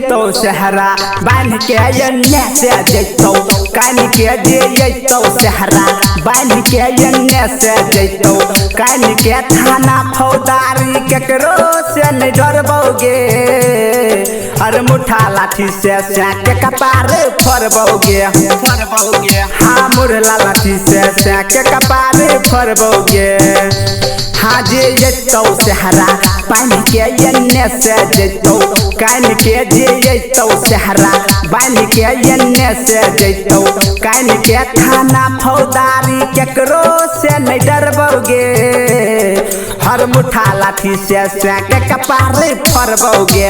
जैतौ सहरा बांध के एन्ने से जैतौ, कान के जे जैतौ सहरा बांध के एन्ने से जैतौ, कान के थाना फौदारी केकरो से नहीं डरबौगे, अरे मुठा लाठी से के कपार फरबौगे, हाँ मुरला लाठी से के कपार फरबौगे। हाँ जे जैतौ सहरा बांध के एन्ने से जैतौ, कान के जे जैतौ सहरा बांध के एन्ने से जैतौ, कान के थाना फौदारी केकरो से नहीं डरबौगे, हर मुठा लाठी से के कपार फरबौगे,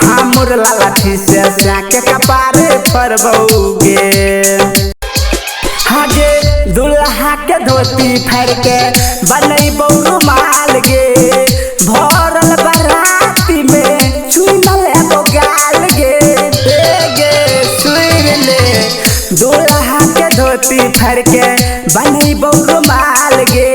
हाँ मुरला लाठी से के कपार फरबौगे। हाँ गे दुल्हा के धोती फाड़ के बनैबौ रुमाल गे, भरल बराती में चुनल एगो गाल गे, ए गे सुन ले दुल्हा के धोती फाड़ के बनैबौ रुमाल गे,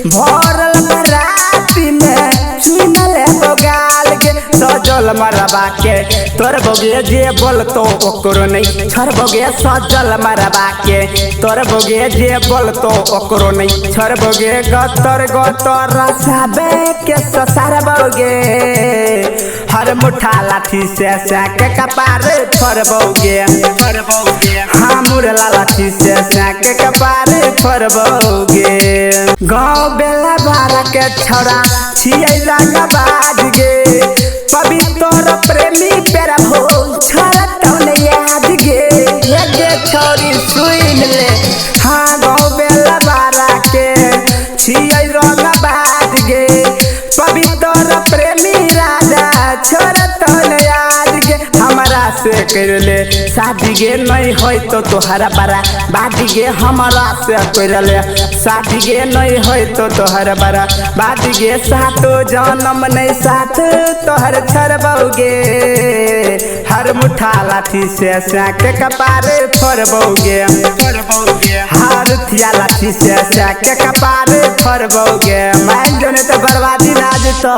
भरल बराती में चुनल एगो गाल गे, सजल मरबा के तोर बोगे जे बोलतो ओकरो नहीं छोड़बोगे, सजल मरबा के तोर बोगे जे बोलतो ओकरो नहीं छोड़बोगे, गतर गतर रसाबे के ससारबोगे, हर मुठा लाठी से के कपार फरबोगे, हाँ मुरला लाठी से के कपार फरबोगे। गाँव बेला बारा के छौड़ा छियै रंगबाज गे, पवित्र प्रेमी पेरा भोल छोड़तौ ने याद गे, गे छौरी सुन ले, हाँ गाँव बेला बारा के छियै रंगबाज गे, पवित्र प्रेमी राजा छोड़तौ ने याद गे, हमरा से कर ले शादी गे नहीं होय तो तोहरा बड़ा बादी गे, हमरा से कर ले शादी गे नहीं होय तो तोहरा बड़ा बादी गे, सातो जन्म नहीं साथ तोहर छोड़बौगे, हर मुठा लाठी से के कपार फरबौगे, हर थिया लाठी से के कपार फरबौगे, मान जो नहीं तो बर्बादी ना जतो।